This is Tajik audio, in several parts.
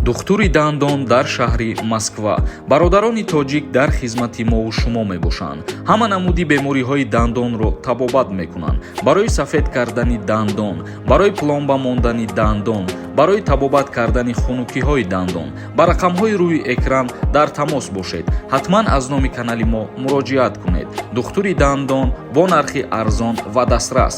Духтури дандон дар шаҳри Москва. Бародарони тоҷик дар хизмати мову шумо мебошанд. Ҳама намуди бемориҳои дандонро табобат мекунанд: барои сафед кардани дандон, барои пломба мондани дандон, барои табобат кардани хунукиҳои дандон. Ба рақамҳои рӯи экран дар тамос бошед. Ҳатман аз номи канали мо муроҷиат кунед. Духтури дандон бо нархи арзон ва дастрас.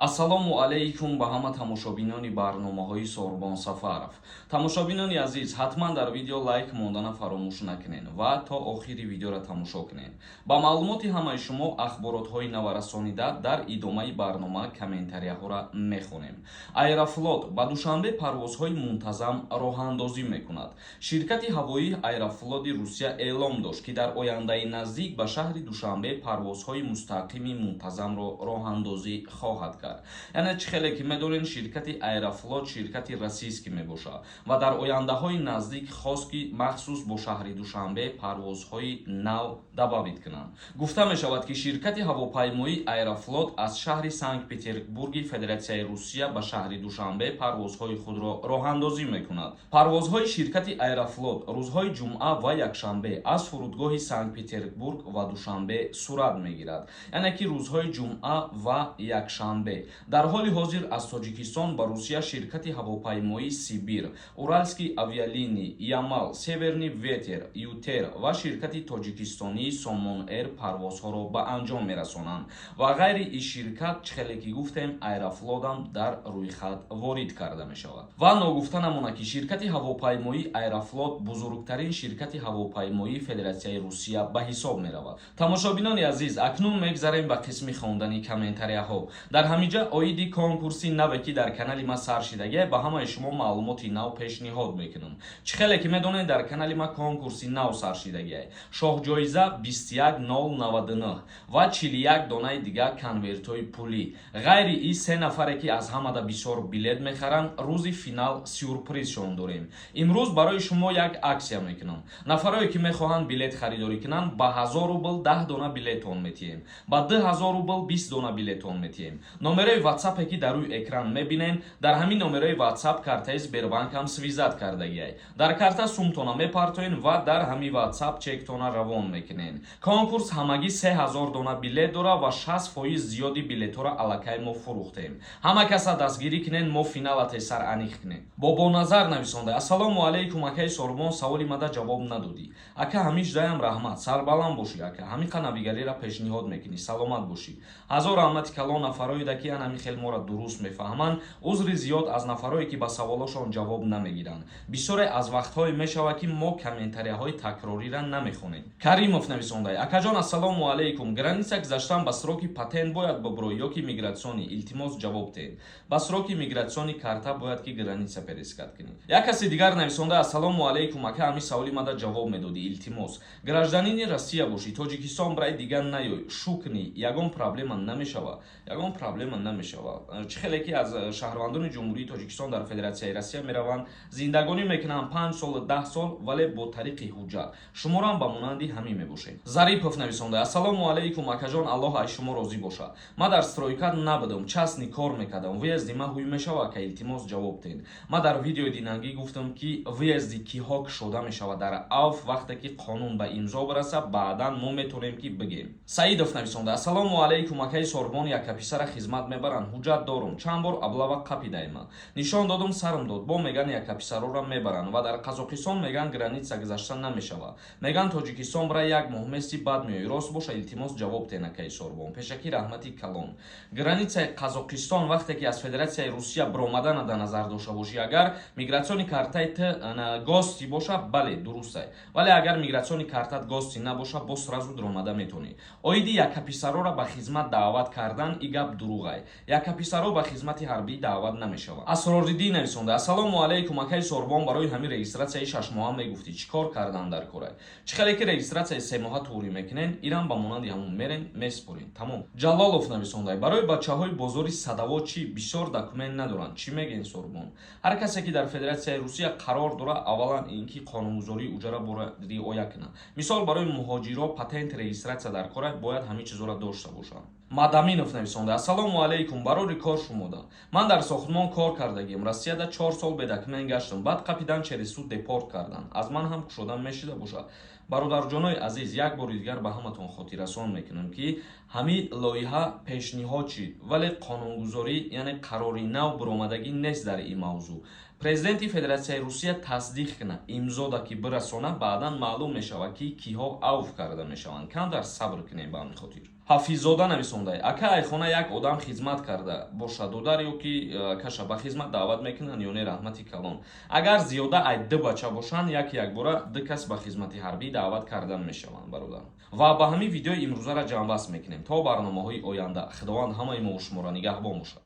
Ассалому алайкум ба ҳама тамошобинони барномаҳои Сорбон Сафаров. Тамошобинони азиз, ҳатман дар видео лайк мондана фаромӯш накунед ва то охири видеоро тамошо кунед. Ба маълумоти ҳамаи шумо, ахборотҳои наварасонида дар идомаи барнома комментарияҳоро мехонем. Аэрофлот ба Душанбе парвозҳои мунтазам роҳандозӣ мекунад. Ширкати ҳавоии Аэрофлоти Русия эълом дошт, ки дар ояндаи наздик ба шаҳри Душанбе парвозҳои мустақими мунтазамро роҳандозӣ хоҳад кард. Яъне, чӣ хеле ки медонед, ширкати Аэрофлот ширкати российский мебошад ва дар ояндаҳои наздик хост, ки махсус бо шаҳри Душанбе парвозҳои нав добавить кунанд. Гуфта мешавад, ки ширкати ҳавопаймоии Аэрофлот аз шаҳри Санкт Петербурги Федератсияи Русия ба шаҳри Душанбе парвозҳои худро роҳандозӣ мекунад. Парвозҳои ширкати Аэрофлот рӯзҳои ҷумъа ва якшанбе аз фурудгоҳи Санкт Петербург ва Душанбе сурат мегирад, яъне ки рӯзҳои ҷумъа ва якшанбе. Дар ҳоли ҳозир аз Тоҷикистон ба Русия ширкати ҳавопаймоии Сибир, Уральские авиалинии, Ямал, Северный ветер, Ютер ва ширкати тоҷикистонии Сомон Эйр парвозҳоро ба анҷом мерасонанд. Ва ғайри ин ширкат, чӣ хеле ки гуфтем, Аэрофлотам дар рӯйхат ворид карда мешавад. Ва ногуфта намонад, ки ширкати ҳавопаймоии Аэрофлот бузургтарин ширкати ҳавопаймоии Федератсияи Русия ба ҳисоб меравад. Тамошобинони азиз, акнун мегзарем ба қисми хондани комментарияҳо. Дар ҳамин ҷа оиди конкурси наве, ки дар канали ма сар шидагия, ба ҳамаи шумо маълумоти нав пешниҳод мекунам. Чӣ хеле ки медонед, дар канали ма конкурси нав сар шидагия. Шоҳҷоиза 21099 ва 41 донаи дигар конвертҳои пулӣ. Ғайри ин, се нафаре, ки аз ҳамада бисёр билет мехаранд, рӯзи финал сюрпризшон дорем. Имрӯз барои шумо як акция мекунам. Нафарое, ки мехоҳанд билет харидорӣ кунанд, ба 1000 рубл 10 дона билетон метиҳем, ба 2000 рубл 20 дона билетон метиҳем. Номерои ватсапе, ки дар рӯи экран мебинен, дар ҳамин номерои ватсап картаи Сбербанкам связать кардагиай. Дар карта сумтона мепартоен ва дар ҳамин ватсап чектона равон мекунен. Конкурс ҳамагӣ 3000 дона билет дора ва 60% зиёди билетҳоро аллакай мо фурӯхтем. Ҳама каса дастгирӣ кунен, мо финала тезтар аниқ кунем. Бобоназар нависонда: «Ассалому алайкум, акаи Сорбон, саволи мада ҷавоб надодӣ, ака. Ҳамиш даям раҳмат, сарбаланд бошӣ, ака. Ҳамиқа навигариро пешниҳод мекунӣ, саломат бошӣ. Ҳазор раҳмати калон нафароеда, ки ан ҳамин хел моро дуруст мефаҳманд. Узри зиёд аз нафарое, ки ба саволошон ҷавоб намегиранд. Бисёре аз вақтҳое мешавад, ки мо комментарияҳои такрорира намехонем». Каримов нависонда: «Акаҷон, ассалому алайкум. Граница гузаштан ба сроки патент бояд бубурӯ ё ки миграционный? Илтимос, ҷавоб диҳед». Ба сроки миграционный карта бояд ки граница пересекать кунӣ. Як каси дигар нависонда: «Ассалому алайкум, ака, ҳамин саволи мада ҷавоб медодӣ, илтимос. Гражданини Россия бошӣ, Тоҷикистон барои дигар наёй, шу кунӣ, ягон проблема намешава?» Ягон проблема намешава. Чӣ хеле ки аз шаҳрвандони Ҷумҳурии Тоҷикистон дар Федератсияи Россия мераванд, зиндагонӣ мекунанд 5 сол, 10 сол, вале бо тариқи ҳуҷҷат. Шуморам ба монанди ҳамин мебошед. Зарипов нависонда: «Ассалому алайкум, акаҷон, Аллоҳ аз шумо розӣ бошад. Ма дар стройка набудам, частный кор мекардам. Въезди ма ҳуй мешава, ака? Илтимос, ҷавоб диҳед». Ма дар видеои динангӣ гуфтам, ки въезди киҳо кушода мешавад дар авф, вақте ки қонун ба имзо бираса, баъдан мо метавонем, ки бигем. Саидов нависонда: «Ассалому алайкум, акаи Сорбон, яка писара хизмат мебаранд. Ҳуҷҷат дорум, чанд бор облава қапидаема, нишон додум, сарм дод. Бо меган, яка писарора мебаранд ва дар Қазоқистон меган, граница гузашта намешава. Меган, Тоҷикистон бира, як моҳ мести, баъд меоӣ. Рост боша? Илтимос, ҷавоб диҳен, акаи Сорбон. Пешакӣ раҳмати калон». Границаи Қазоқистон, вақте ки аз Федератсияи Русия биромадана дар назар дошта бошӣ, агар миграционный картаи т гости боша, бале, дурустай. Вале агар миграционный картат гости набоша, боз сразу дуромада метавонӣ. Оиди якаписарора ба хизмат даъват кардан, и гап дурӯғай. Якаписаро ба хизмати ҳарбӣ даъват намешаванд. Асрориддин нависонда: «Ассалому алайкум, акаи Сорбон, барои ҳамин регистратсияи шашмоҳа мегуфтӣ, чӣ кор кардан дар корай?» Чӣ хеле ки регистратсияи 3 моҳа туғрӣ мекунен, ирам ба монанди ҳамун мерен, меспорен, тамом. Ҷалолов нависонда: «Барои бачаҳои бозори Садово чӣ, бисёр документ надоранд, чӣ мегӯен, Сорбон?» Ҳар касе, ки дар Федератсияи Русия қарор дорад, аввалан ин ки қонунгузории уҷара бояд риоя кунад. Мисол, барои муҳоҷиро патент, регистратсия дар кора, бояд ҳамин чизҳоро дошта бошанд. Мадаминов нависонда: «Ассалому алайкум, барори кор шумода. Ман дар сохтмон кор кардагим, Россияда 4 сол бедокумент гаштам, баъд қапидан, через суд депорт кардан. Аз ман ҳам кушода мешида бошад?» Бародарҷонои азиз, як бори дигар ба ҳаматон хотиррасон мекунам, ки ҳамин лоиҳа пешниҳод шид, вале қонунгузорӣ, яъне қарори нав биромадагӣ нест дар ин мавзӯъ. Президенти Федератсияи Русия тасдиқ кунад, имзода ки бирасона, баъдан маълум мешавад, ки киҳо авф карда мешаванд. Камтар сабр кунем. Ба ҳамин хотир Ҳафиззода нависонда: «Ака, айхона як одам хизмат карда бошад, додар ё ки каша ба хизмат даъват мекунанд ё не? Раҳмати калон.» Агар зиёда ай ду бача бошанд, як якбора ду кас ба хизмати ҳарбӣ даъват кардан мешаванд, бародар. Ва ба ҳамин видеои имрӯзаро ҷамъбаст мекунем. То барномаҳои оянда худованд ҳамаи мо шуморо нигаҳбон бошад.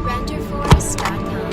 Renderforest.com.